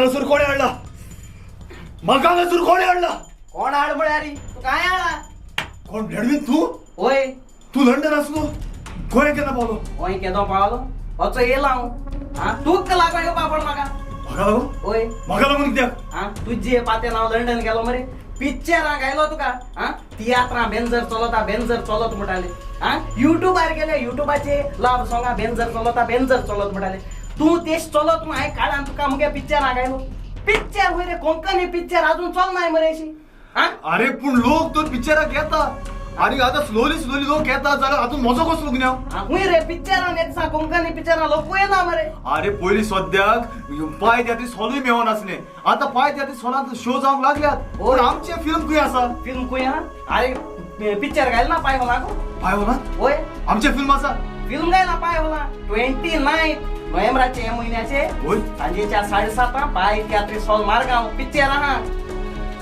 हांगासर कोणें हाडला? म्हाका हांगासर कोणें हाडला? कोण हाड म्हळ्यार तूं काय हाडा? कोण ब्लॅडविन तूं? वय. तूं लंडन आसलो, गोंय केन्ना पावलो? गोंय केदो पावलो? असो येयला हांव. आं, तुका लागून येवपा पडलो म्हाका. म्हाका लागून? वय. म्हाका लागून कित्याक? आं, तुजे पातेन हांव लंडन गेलो मरे. पिक्चरां घायलो तुका. आं, तियात्रां बेंजर चलता, बेंजर चलत म्हणटाले. आं, युट्यूबार गेले, युट्यूबाचे लाभ सोंगा बेंजर चलता, बेंजर चलत म्हणटाले. तूं तेश चलत म्हूण हांवें काळान तुका मुगे पिक्चरां घायलो. पिक्चर खंय रे? कोंकणी पिक्चर अजून चलनाय मरे अशी. आं, अरे पूण लोक तर पिक्चराक येता आनी आतां स्लोली स्लोली लोक येता जाल्यार हातूंत म्हजो कसलो गुन्यांव? खंय रे पिक्चरां येता? कोंकणी पिक्चरां लोक येना मरे. अरे पयलीं सद्याक पाय तियात्रीस हॉलूय मेळोन आसलें, आतां पाय तियात्रीस हॉलांत शो जावंक लागल्यात. पूण आमचें फिल्म खंय आसा? फिल्म खंय आहा? अरे पिक्चर घायल ना पाय हॉलाक. पाय हॉलांत? वय. आमचें फिल्म आसा? फिल्म घायला पाय हॉलां 29 नोव्हेंबराचे, ह्या म्हयन्याचे. वय. सांजेच्या 7:30 पाय तियात्रीस हॉल, मारगांव पिक्चर आहा.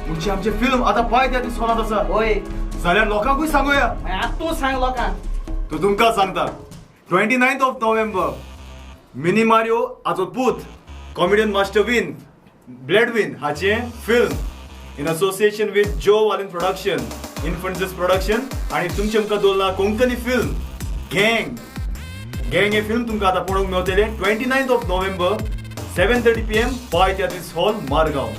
म्हणजे आमचें फिल्म आतां पाय तियात्रीस हॉलांत आसा? वय. जाल्यार लोकांकूय सांगूया. मागीर आतां तूं सांग लोकांक. तूं तुमकां सांगता, 29th of November, mini Mario हाचो पूत कॉमेडियन मास्टर विन ब्लॅडविन हाचें film in association with Joe Valin production, इन्फंटस production आनी तुमचे मुखार दवरला कोंकणी फिल्म गँग. गँग हे फिल्म तुमकां आतां पळोवंक मेवतलें 29th of November, 7:30 p.m., पाय तियात्रीस हॉल, मारगांव.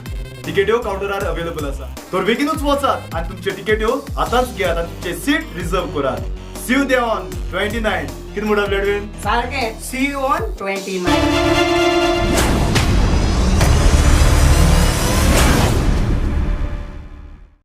तिकेट्यो कावंटरार अवेलेबल आसा, तर बेगीनूच वचात आनी तुमच्यो तिकेट्यो आतांच घेयात आनी तुमचे सीट रिजर्व करात. See you there on 29. कितें म्हणटा ब्लॅडविन? सारकें, see you on 29.